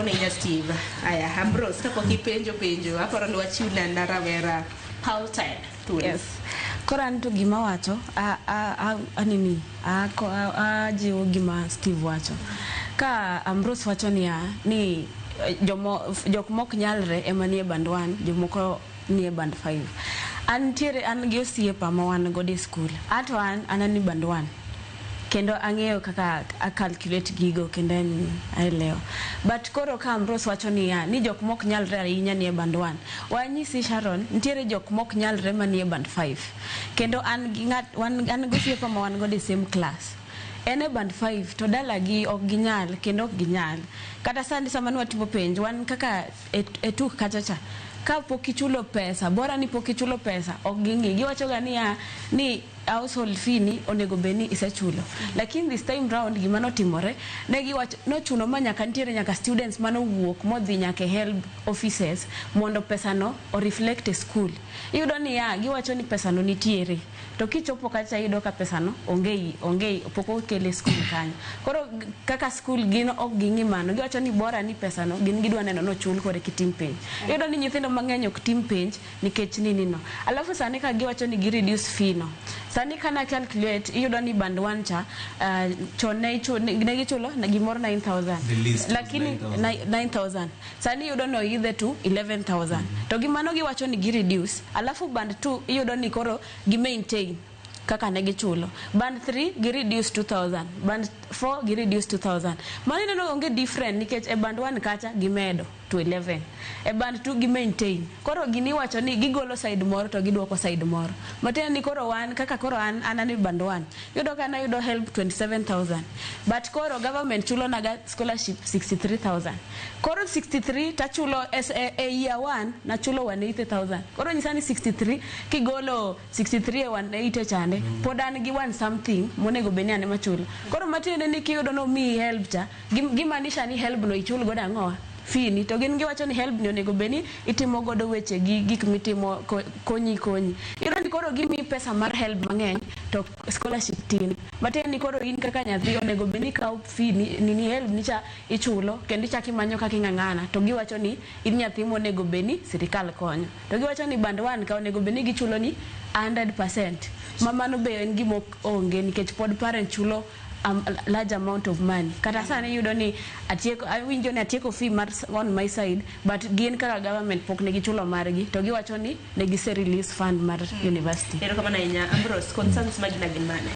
Erokamano ahinya, Steve. Aya, Ambrose, kapok ipenjo penjo, aparo ni wachiw na rawera Paul Ted thuolo. Yes. Koro an to gima wacho, anini, ajiwo gima Steve wacho. Ka Ambrose wacho niya, ni jok mok nyalre ema nie band 1, jomoko nie band 5. An ntiere, an gi osiepa ma wan godo e skul. Ato an ni band 1. Kendo ang'eyo kaka a calculate gigo kendo en aelewa. But koro ka Ambrose wacho niya, ni jok mok nyalre ahinya nie band 1. Wanyisi Sharon, nitiere jok mok nyalre manie band 5. Kendo an gi ng'at, an gi osiepa ma wan godo e same class. En e band 5 to dalagi ok ginyal kendo ok ginyal. Kata sani sama ne watimo penj, wan kaka e tuk kacha cha, ka pok ichulo pesa, bora ni pok ichulo pesa, ok ging'i. Giwacho ga niya, ni household fee ni onego bed ni isechulo. Lakini this time round gima notimore, ne giwacho, nochuno ma nyaka nitiere nyaka students manowuok modhi nyaka e HELB offices mondo pesa no o reflect e school. Iyudo niya, giwacho ni pesa no nitiere. To kichopo kacha iyudo ka pesa no onge, pok okel e school kanyo. Koro kaka school gin ok ging'i mano. Giwacho ni bora ni pesa no gin gidwa neno nochul kore kitim penj. Iyudo ni nyithindo mang'eny ok tim penj nikech nini no. Alafu sani ka giwacho ni gi reduce fee no. Sani kana calculate iyudo ni band 1 cha, chon ne gichulo gimoro 9,000. The least was Lakini 9,000. 9,000. Sani iyudo no idhe to 11,000. To gimano giwacho ni gi reduce. Alafu band 2 iyudo ni koro gi maintain kaka ne gichulo. Band 3 gi reduce 2,000. Band 4 gi reduce 2,000. Mano ineno onge different nikech e band 1 kacha gimedo to 11. E band 2 gi maintain. Koro gini iwacho ni gigolo side moro to giduoko side moro. Matiende ni koro wan kaka koro an e band 1. Iyudo ka nayudo HELB 27,000. But koro government chulo naga scholarship 63,000. Koro 63 tachulo e year 1 nachulo 180,000. Koro nyisa ni 63 kigolo 63 e 180 chande pod an gi one something monego bed ni an ema chulo. Koro matiende ni kiyudo no miyi HELB cha, gimaanisha ni HELB no ichul godo ang'owa? Fee ni. To gin giwacho ni HELB ni onego bed ni itimo godo weche gi gik mitimo konyi konyi. Iyudo ni koro gimiyi pesa mar HELB mang'eny to scholarship tin. Matiende ni koro in kaka nyathi onego bed ni ikawo fee ni HELB ni cha ichulo kendo ichako imanyo kaka ing'ang'ana to giwacho ni in nyathi monego bed ni sirikal konyo. To giwacho ni band 1 ka onego bed ni gichulo ni 100%. Ma mano be en gima onge nikech pod parent chulo large amount of money. Kata sani iyudo ni atieko, awinjo ni atieko fee mar on my side, but gin kaka government pok ne gichulo margi to giwacho ni ne gise release fund mar university. Erokamano ahinya, Ambrose. Concerns magi na gin mane?